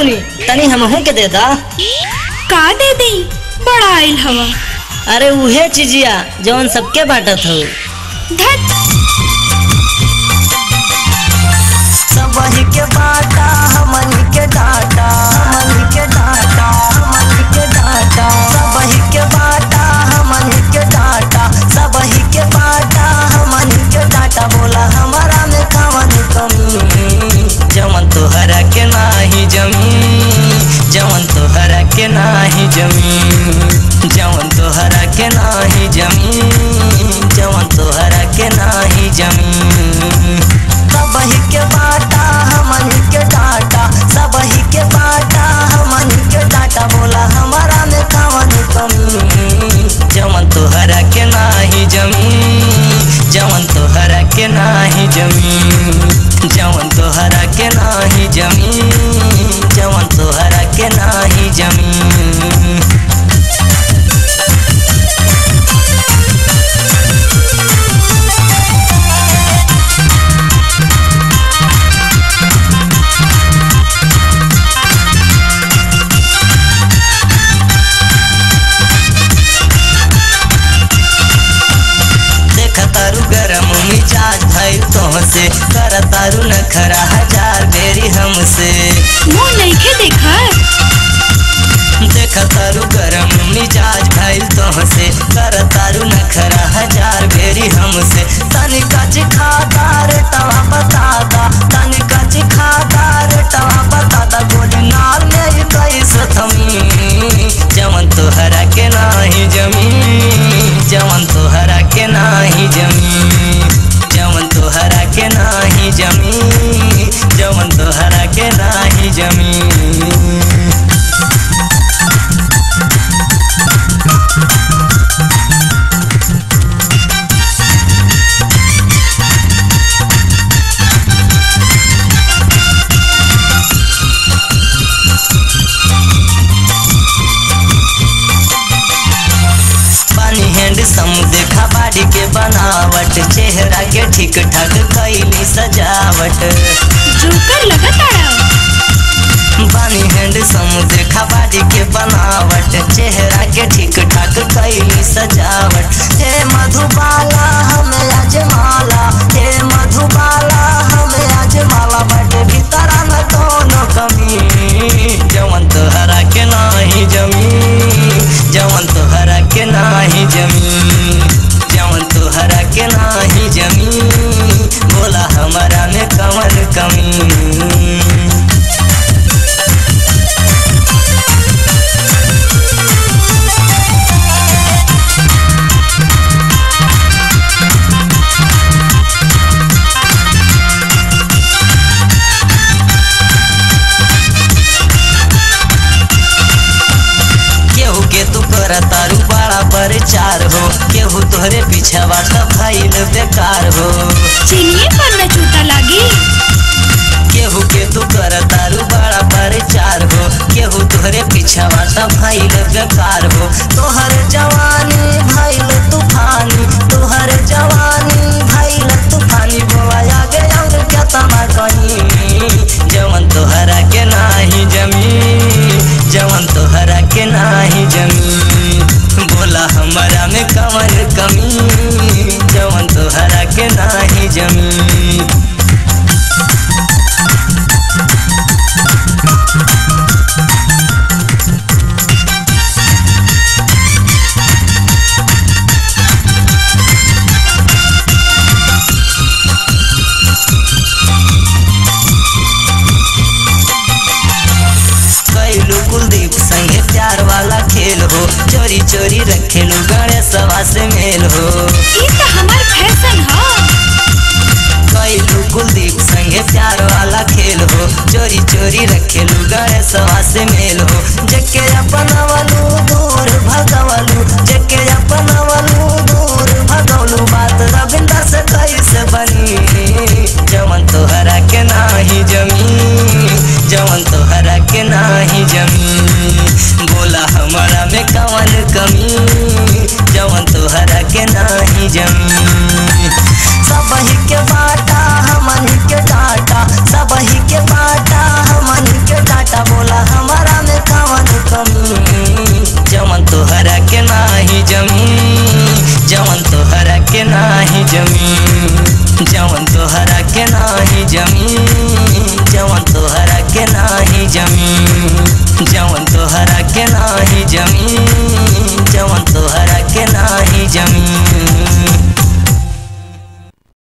बबुनी तनी हमहू के दे दा। का दे दी? बड़ा आइल हवा। अरे उहे चीजिया जौन सबके बांटत हो। धत सबही के बाटा हमनी के डाटा, हमनी के डाटा, हमनी के डाटा। सबही के बाटा हमनी के डाटा, सबही के बाटा हमनी के डाटा। बोला हमारा में कवन कमी, जवन तोहरा के नाही जमी, जवन तोहरा के नाही जमी, जवन तोहरा के नाही जमी, जवन तोहरा के नाही जमी। सबही के बाटा हमनी के डाटा, सबही के बाटा हमनी के डाटा। बोला हमारा में कवन कमी, जवन तोहरा के नाही जमी, जवन तोहरा के नाही जमी, जवन तोहरा के नाही जमी, जवन तोहरा के नाही जमी। तारू गरम मिजाज भइल तोहसे, कर तारू नखरा हजार बेरी हमसे। मुँह नइखे देखत। देख तारू गरम मिजाज भइल तोहसे, कर तारू नखरा हजार बेरी हमसे। तनी कच खाता रे तवा बतादा, तनी कच खाता रे तवा बतादा। गोली नाल में कैसे थमी, जवन तोहरा के नाही जमी, जवन तोहरा के नाही जमी, जवन तोहरा के नाही जमी, जवन तोहरा के नाही जमी। हैंडसम देखा बाडी के बनावट, चेहरा के ठीक ठाक कैली सजावट। जोकर लगताड़ा। बानी हैंडसम देखा बाडी के बनावट, चेहरा के ठीक ठाक कैली सजावट। हे मधुबाला हमें अजमाला, हे मधुबाला हमें अजमाला। बट भीतरा न कोनो कमी, जवन तोहरा के नाही जमी, जवन तोहरा के नाही जमी, जवन तोहरा के नाही जमी। बोला हमारा में कवन कमी। तारू बड़ा परचार हो, केहू तोहरे पीछावा त भइल बेकार हो। चिनिये पर न चूता लागी। केहू के तू कर तारू बड़ा परचार हो, केहू तोहरे पीछावा त भइल बेकार हो। तोहर जवानी भइल तूफानी, तोहर जवानी भइल तूफानी। बोला आगे और केतना कही, जवन तोहरा के नाही जमी, जवन तोहरा के नाही जमी। बोला हमारा में कवन कमी, जवन तोहरा के नाही जमी। कुलदीप संगे प्यार वाला खेल हो, चोरी चोरी रखेलू गणेशवा से मेल हो। ई त हमार फैशन ह। कैलू कुलदीप संगे प्यार वाला खेल हो, चोरी चोरी रखेलू गणेशवा से मेल हो। जेके अपनवलू दूर भगवलू, जेके अपनवलू दूर भगवलू। बात रविंदर से कैसे बनी, जवन तोहरा के नाही जमी, जवन तोहरा के नाही जमी। बोला हमारा में कवन कमी, जवन तोहरा के नाही जमी। सबही के बाटा हमनी के डाटा, सबही के बाटा हमनी के डाटा। बोला जमी, जवन तोहरा के नाही जमी, जवन तोहरा के नाही जमी, जवन तोहरा के नाही जमी, जवन।